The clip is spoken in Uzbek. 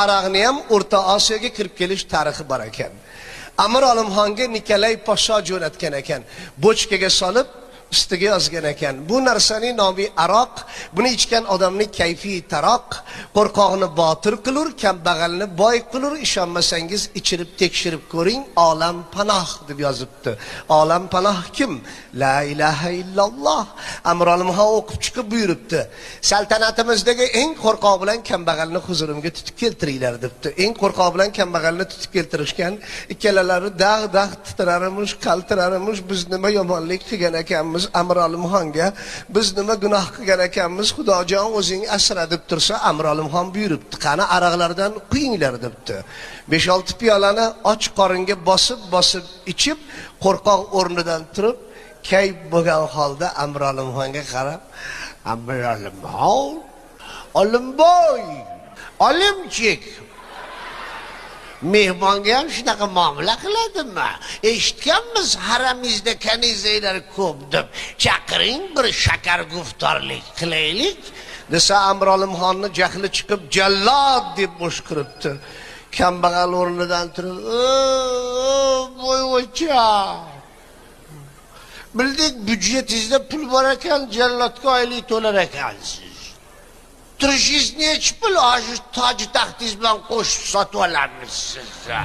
Aroqni ham O'rta Osiyoga kirib kelish tarixi bor ekan. Amir Olimxonga Nikolay podsho jo'natgan ekan. Bochkaga solib ustiga yozgan ekan. Bu narsaning nomi aroq, buni ichgan odamning kayfi taroq, qo'rqoqni botir qilur, kambag'alni boy qilur, ishonmasangiz ichirib tekshirib ko'ring, olam panoh deb yozibdi. Olam panoh kim? La ilaha illalloh. Amir Olimxon o'qib chiqib buyuribdi. Saltanatimizdagi eng qo'rqoq bilan kambag'alni huzurimga tutib keltiringlar debdi. Eng qo'rqoq bilan kambag'alni tutib keltirishgan, ikkalalari dag' titrarmish, qaltirarmish, biz nima yomonlik qilgan ekanmiz Amir Olimxonga, biz nima gunoh qilgan ekanmiz, Xudojon o'zing asra deb tursa, Amir Olimxon buyuribdi, qani aroqlardan quyinglar debdi. 5-6 piyolani och qoringa bosib bosib ichib, qo'rqoq o'rnidan turib, kayf bo'lgan holda Amir Olimxonga qarab, Amir Olimxon, Olimboy, Olimchik, mehmonga ham shunaqa muomala qiladimi? Eshitganmiz haramingizda kanizaklar ko'p deb. Chaqiring, bir shakar guftorlik qilaylik desa, Amir Olimxonni jahli chiqib jallod deb bo'shqiribdi. Kambag'al o'rnidan turib, "Boyvachcha, bildik byudjetingizda pul bor ekan, jallodga oylik to'lar ekansiz. Turishingiz nechi pul? Shu toji taxtingiz bilan qo'shib sotib olamiz sizni."